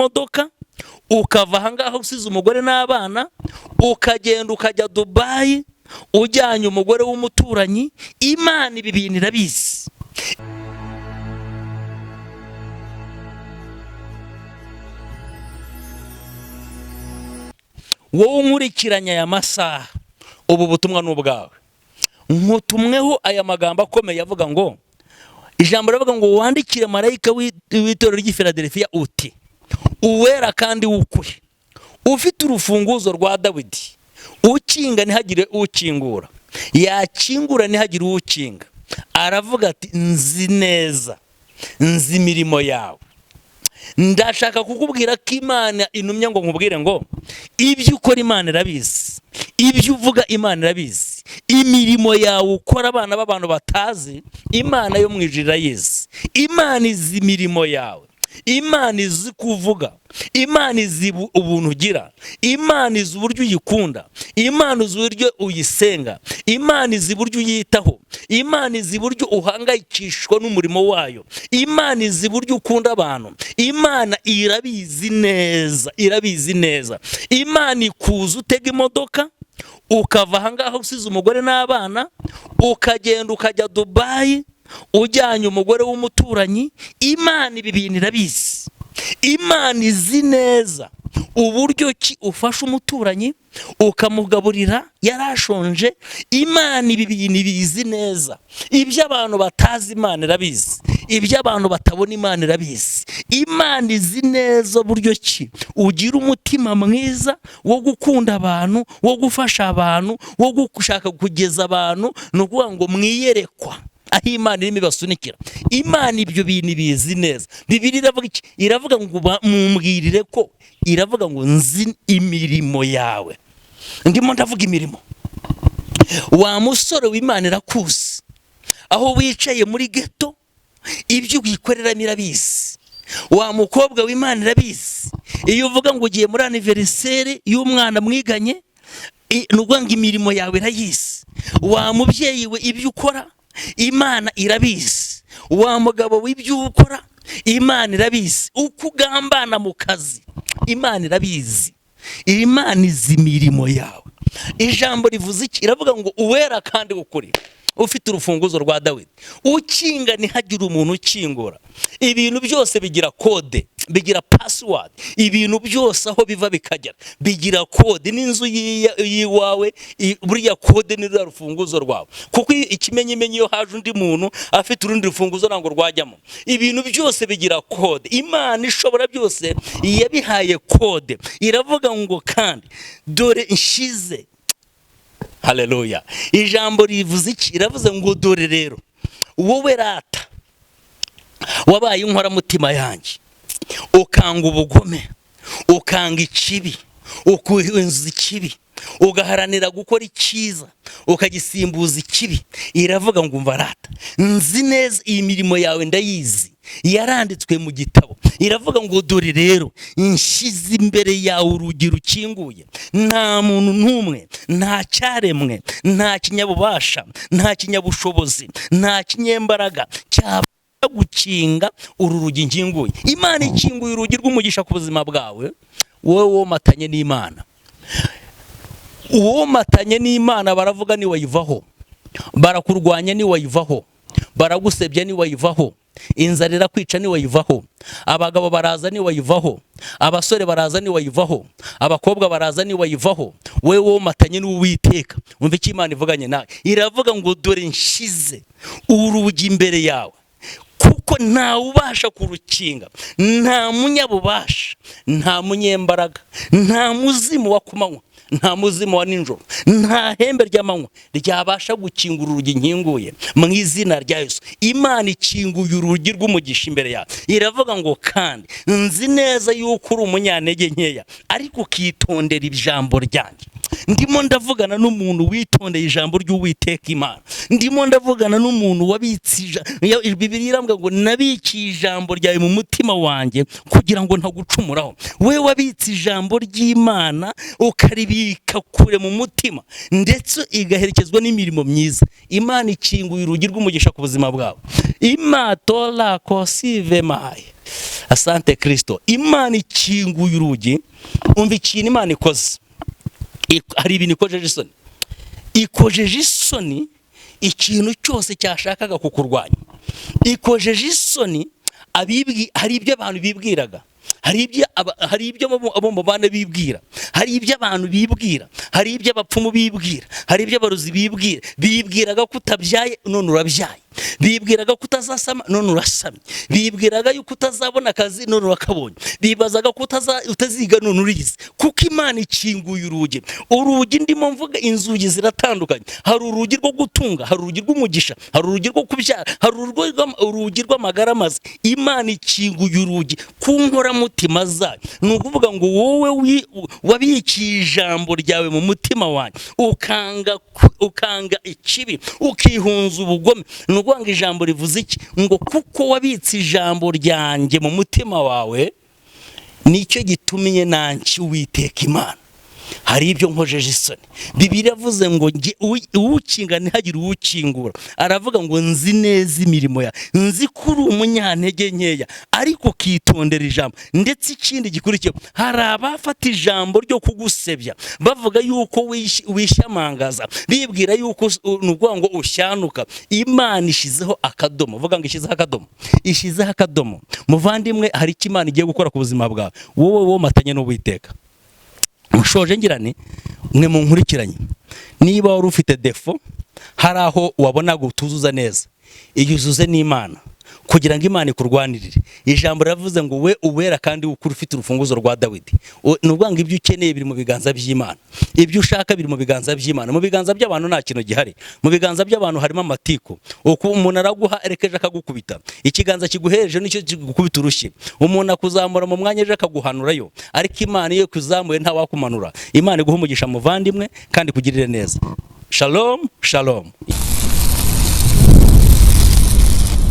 imodoka, ukava ahangaha usize umugore n'abana, ukagenda ukajya Dubayi ujyanye umugore w'umuturanyi. Imana ibi bintu irabizi. Wowe unkurikiranye aya masaha, ubu butumwa ni ubwawe. Nkutumweho aya magambo akomeye avuga ngo, ijambo rivuga ngo wandikire marayika w'itorero ry'i Filadelfiya uti: uwera kandi w'ukuri, ufite urufunguzo rwa Dawidi, ukinga ntihagire ukingura, yakingura ntihagire ukinga. Aravuga ati: nzi neza, nzi imirimo yawe. Ndashaka kukubwira ko Imana intumye ngo nkubwire ngo ibyo ukora Imana irabizi, ibyo uvuga Imana irabizi, imirimo yawe ukora abana b'abantu batazi, Imana yo mu ijuru irayizi. Imana izi imirimo yawe, Imana izi kuvuga, Imana izi ubuntu ugira, Imana izi uburyo uyikunda, Imana izi uburyo uyisenga, Imana izi uburyo uyitaho, Imana izi uburyo uhangayikishwa n'umurimo wayo, Imana izi uburyo ukunda abantu. Imana irabizi neza, irabizi neza. Imana ikuza utega imodoka, ukava ahangaha usize umugore n'abana, ukagenda ukajya Dubayi ujyanye umugore w'umuturanyi. Imana ibi bintu irabizi. Imana izi neza uburyo ki ufasha umuturanyi ukamugaburira yarashonje. Imana ibi bintu ibizi neza. Ibyo abantu batazi Imana irabizi, ibyo abantu batabona Imana irabizi. Imana izi neza uburyo ki ugira umutima mwiza wo gukunda abantu, wo gufasha abantu, wo gushaka kugeza abantu, ni ukuvuga ngo mwiyerekwa aho Imana irimo ibasunikira. Imana ibyo bintu ibizi neza. Bibiliya iravuga iki? Iravuga ngo mumbwirire ko, iravuga ngo nzi imirimo yawe. Ndimo ndavuga imirimo. Wa musore w'Imana irakuzi, aho wicaye muri ghetto ibyo wikoreramo irabizi. Wa mukobwa w'Imana irabizi, iyo uvuga ngo ugiye muri anniversaire y'umwana mwiganye, ni ukuvuga ngo imirimo yawe irayizi. Wa mubyeyi we ibyo ukora Imana irabizi. Wa mugabo w'ibyo ukora Imana irabizi. Uko ugambana mu kazi Imana irabizi. Imana izi imirimo yawe. Ijambo rivuze iki? Iravuga ngo uwera kandi ukuri, ufite urufunguzo rwa Dawidi, ukinga ntihagire umuntu ukingura. Ibintu byose bigira kode, bigira password. Ibintu byose aho biva bikagera bigira kode. N'inzu y'iwawe buriya kode ni ruriya rufunguzo rwawe, kuko ikimenyimenyi iyo haje undi muntu afite urundi rufunguzo ntabwo rwajyamo. Ibintu byose bigira kode. Imana ishobora byose yabihaye kode. Iravuga ngo kandi dore nshize. Haleluya. Ijambo rivuze iki? Iravuze ngo dore rero wowe rata wabaye inkoramutima yanjye, ukanga ubugome, ukanga ikibi, ukuhinza ikibi, ugaharanira gukora icyiza, ukagisimbuza ikibi. Iravuga ngo umva rata, nzi neza iyi mirimo yawe ndayizi, yaranditswe mu gitabo. Iravuga ngo dore rero nshyize imbere yawe urugi rukinguye, nta muntu n'umwe, nta cyaremwe, nta kinyabubasha, nta kinyabushobozi, nta kinyembaraga cyaba gukinga uru rugi nkinguye. Imana ikinguye urugi rw'umugisha ku buzima bwawe, wowe womatanye n'Imana. Uwomatanye n'Imana baravuga niwayivaho, barakurwanya niwayivaho, baragusebya niwayivaho, inzara irakwica niwayivaho, abagabo baraza niwayivaho, abasore baraza niwayivaho, abakobwa baraza niwayivaho. Wowe womatanye n'Uwiteka, umva icyo Imana ivuganye nawe. Iravuga ngo dore nshize urugi imbere yawe, kuko nta ubasha kurukinga, nta munyabubasha, nta munyembaraga, nta muzimu wa kumanywa, nta muzimu wa nijoro, nta hembe ry'amanywa ryabasha gukingura urugi nkinguye mu izina rya Yesu. Imana ikinguye urugi rw'umugisha imbere yawe. Iravuga ngo kandi nzi neza yuko uri umunyantege nkeya, ariko ukitondera ijambo ryanjye. Ndimo ndavugana n'umuntu witondeye ijambo ry'Uwiteka Imana. Ndimo ndavugana n'umuntu wabitse Bibiliya irambwira ngo nabikiye ijambo ryawe mu mutima wanjye kugira ngo ntagucumuraho. We wabitse ijambo ry'Imana ukaribika kure mu mutima, ndetse igaherekezwa n'imirimo myiza. Imana ikinguye urugi rw'umugisha ku buzima bwawe. Imatora kosive maye Asante Kristo. Imana ikinguye urugi. Umva ikintu Imana ikoze. Hari ibintu ikojeje isoni, ikojeje isoni ikintu cyose cyashakaga kukurwanya, ikojeje isoni abibwi. Hari ibyo abantu bibwiraga, hari ibyo abo mubana bibwira, hari ibyo abantu bibwira, hari ibyo abapfumu bibwira, hari ibyo abarozi bibwira. Bibwiraga ko utabyaye, none urabyaye. Bibwiraga ko utazasama, none urasamye. Bibwiraga yuko utazabona akazi, none urakabonye. Bibazaga ko utaziga, none urize, kuko Imana ikinguye urugi. Urugi ndimo mvuga, inzugi ziratandukanye. Hari urugi rwo gutunga, hari urugi rw'umugisha, hari urugi rwo kubyara, hari urugi rw'amagara maze. Imana ikinguye urugi ku nkoramutima zayo. Ni ukuvuga ngo wowe wabikiye ijambo ryawe mu mutima wanjye, ukanga ikibi, ukihunza ubugome. Ni ukuvuga ngo ijambo rivuze iki? Ngo kuko wabitse ijambo ryanjye mu mutima wawe, nicyo gitumye nanjye Uwiteka Imana hari ibyo nkojeje isoni. Bibiliya iravuze ngo uwukinga ntihagire uwukingura. Aravuga ngo nzi neza imirimo ya, nzi ko uri umunyantege nkeya, ariko ukitondera ijambo. Ndetse ikindi gikurikiyeho, hari abafata ijambo ryo kugusebya, bavuga yuko wishyamagaza, bibwira yuko ni ukuvuga ngo ushyanuka. Imana ishyizeho akadomo. Vuga ngo ishyizeho akadomo, ishyizeho akadomo. Muvandimwe, hari icyo Imana igiye gukora ku buzima bwawe, wowe womatanye n'Uwiteka. Nshoje ngira nti mwe munkurikiranye, niba wari ufite défaut, hari aho wabonaga utuzuza neza, iyuzuze n'Imana kugira ngo Imana ikurwanirire. Ijambo riravuze ngo we uwera kandi ukuri ufite urufunguzo rwa Dawidi. Ni ukuvuga ngo ibyo ukeneye biri mu biganza by'Imana, ibyo ushaka biri mu biganza by'Imana. Mu biganza by'abantu nta kintu gihari. Mu biganza by'abantu harimo amatiku. Uku umuntu araguha erekeje akagukubita, ikiganza kiguhereje nicyo kigukubita urushyi. Umuntu akuzamura mu mwanya, ejo akaguhanurayo, ariko Imana iyo ikuzamuye ntawakumanura. Imana iguha umugisha, muvandimwe, kandi ikugirire neza. Shalom, shalom.